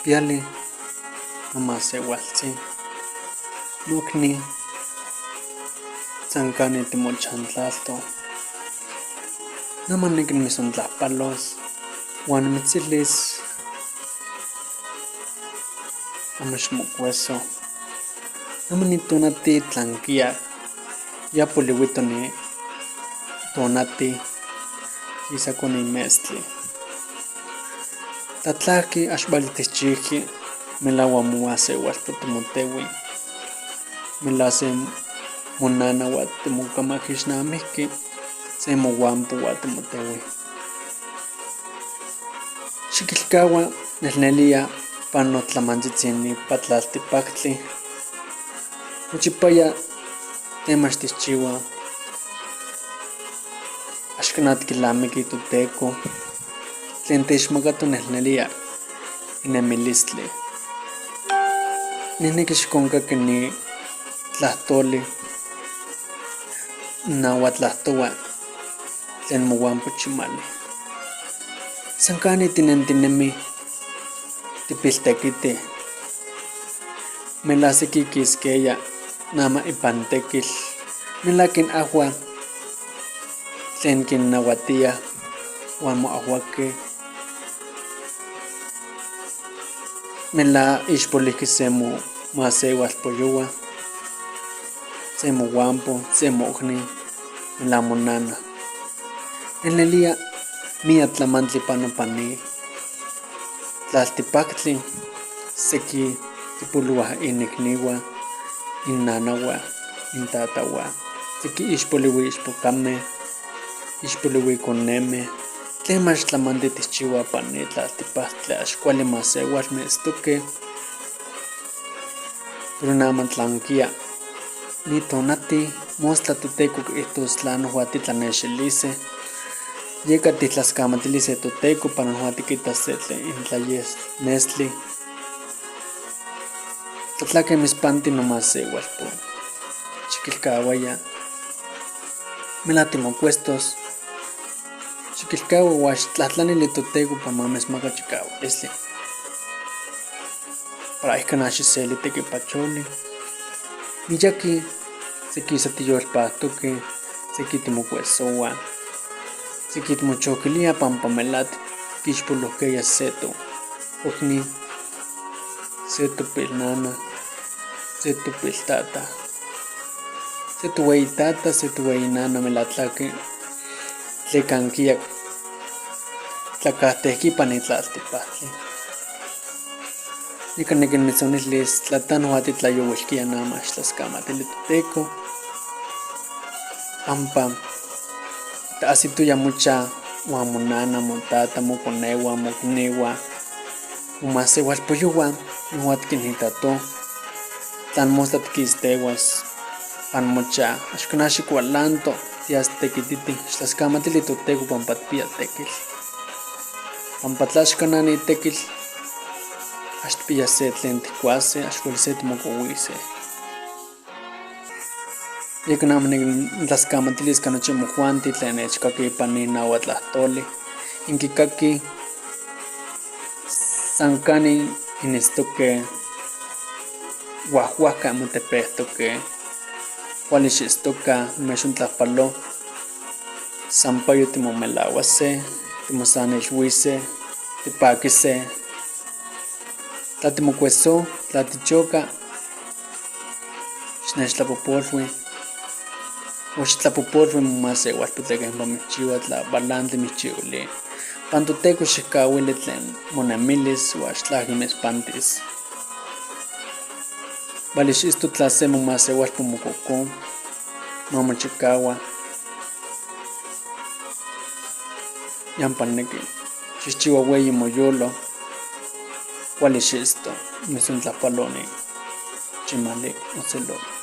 Piali nomasehualtzi, nocni, san cani timochantlalto. Nama niquinmisontlajpalos huan nimitzilis amo ximocueso. Nama ni tonati tlanquiya ya polihuito ni tonati quisaco ni metztli. Tlatlajqui ax vali tijchijqui melahua momasehualto timotehui. Mela se monana huan timocamaquixnamijqui se mohuampo huan timotehui. Xiquilcahua nelnelía pano tlamantzitzi ni patlaltipactli. Nochipaya temach tijchihua axcana tiquilamiqui Toteco tlen techmacato nelnelía inemilistli. Nijnequi xiconcaqui ni tlahtoli nahuatlahtohua tlen mohuampo chimali. San cani tinentinemi tipiltequiti. Mela sequi quisqueya nama ipan tequil. Mela quinahua tlen quinnahuatía huan moahuaque. Mela ixpolihqui se momasehualpoyohua, se mohuampo, se moicni, mela monana. Nelnelía miyac tlamantli pano pan ni tlaltipactli, sequi quipolohuaj inicnihua, innanahua, intatahua, sequi ixpolihui ichpocame, ixpolihui coneme. Tlen mach tlamantli tijchihuaj pan ni tlaltipactli ax cuali masehualme itztoque, pero nama tlanquiya ni tonati mostla Toteco quiijtos tla nohua titlanexilise, yeca tijtlascamatilise Toteco para nohua tiquitas se tlen intlayes nestli. Tlatlaqui mitzpanti nomasehualpo. Xiquilcahuaya. Mela timocuestos. Xiquilcahua huan xitlahtlanili Toteco para ma mitzmaca chicahualistli. Para ijcana xiseli tequipacholi. Miyaqui sequi sa tiyolpactoque, sequi timocuesohua, sequi timochoquilia pampa mela tiquixpolohqueya se toocni, se topilnana, se topiltata, se tohueyitata, se tohueyinana melatlaqui tleca quiyac tlacatejqui ipan ni tlaltipactli. Nica niquinmitzoniltis tla ta nohua titlayohuilquia nama xtlascamatili Toteco pampa taasitoya mocha huan monana, motata, moconehua, mocnihua, momasehualpoyohua nohua tiquinitato tlan mostla tiquistehuas pan mocha axcana xicualanto tias tequititi xtlascamatili Toteco pampa tijpiya tequil. Pampa tla axcana ni tequil ax tijpiya se tlen tijcuase, ax hueli se timocohuise. Yeca nama niquintlascamatilis ca nochi imojuanti tlen nechcaqui ipan ni nahuatlahtoli. Inquicaqui san cani initztoque huajhuajca inmotepejtoque, cuali xiitztoca nimechontlajpalo, san payo timomelahuase, timosanilhuise, tipaquise. Tla timocueso, tla tichoca, xnechtlapojpolhui o xitlapohpolhui momasehualpo tlen quempa mitzchihua tla balantli mitzchihuilia. Pan Toteco xijcahuili tlen monemilis huan axtlajqui mitzpantis. Vali xiitzto tla se momasehualpo mococo, ma mochicahua. Yampa niqui xijchihua hueyi moyolo, cuali xiitzto, mitzontlajpalo ni chimali ocelot.